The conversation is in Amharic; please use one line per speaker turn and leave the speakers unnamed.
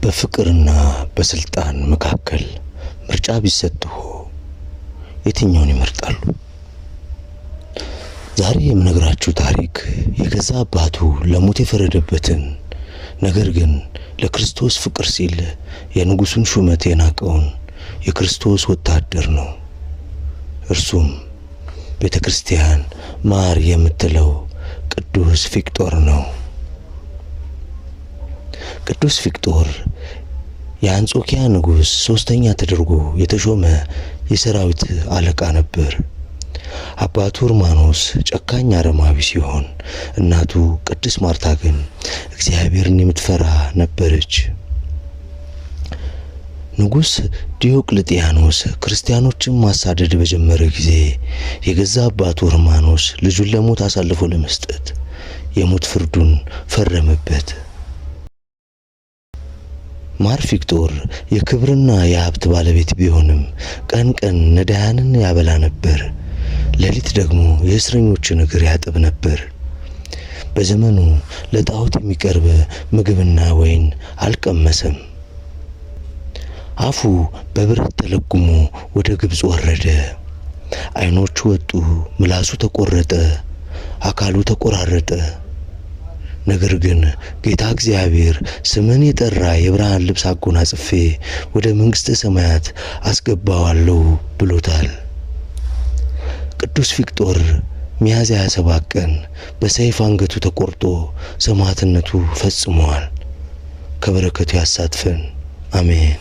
በፍቅርና በስልጣን መካከል ምርጫ ቢሰጥዎ የትኛውን ይመርጣሉ? ዛሬ የምነግራችሁ ታሪክ የገዛ አባቱ ለሞት የፈረደበትን ነገር ግን ለክርስቶስ ፍቅር ሲል የንጉሱን ሹመት የናቀውን የክርስቶስ ወታደር ነው። እርሱም ቤተ ክርስቲያን ማር የምትለው ቅዱስ ፊቅጦር ነው። ቅዱስ ፊቅጦር የአንጾኪያ ንጉሥ ሶስተኛ ተደርጎ የተሾመ የሰራዊት አለቃ ነበር። አባቱ እርማኖስ ጨካኝ አረማዊ ሲሆን እናቱ ቅድስት ማርታ ግን እግዚአብሔርን የምትፈራ ነበረች። ንጉሥ ዲዮቅልጥያኖስ ክርስቲያኖችን ማሳደድ በጀመረ ጊዜ የገዛ አባቱ እርማኖስ ልጁን ለሞት አሳልፎ ለመስጠት የሞት ፍርዱን ፈረመበት። ማር ፊቅጦር የክብርና የሀብት ባለቤት ቢሆንም ቀን ቀን ነዳያንን ያበላ ነበር። ሌሊት ደግሞ የእስረኞችን እግር ያጥብ ነበር። በዘመኑ ለጣዖት የሚቀርብ ምግብና ወይን አልቀመሰም። አፉ በብረት ተለጉሞ ወደ ግብፅ ወረደ። ዓይኖቹ ወጡ፣ ምላሱ ተቆረጠ፣ አካሉ ተቆራረጠ። ነገር ግን ጌታ እግዚአብሔር ስምን የጠራ የብርሃን ልብስ አጎናጽፌ ወደ መንግሥተ ሰማያት አስገባዋለሁ ብሎታል። ቅዱስ ፊቅጦር ሚያዝያ 27 ቀን በሰይፍ አንገቱ ተቆርጦ ሰማዕትነቱ ፈጽሟል። ከበረከቱ ያሳትፈን፣ አሜን።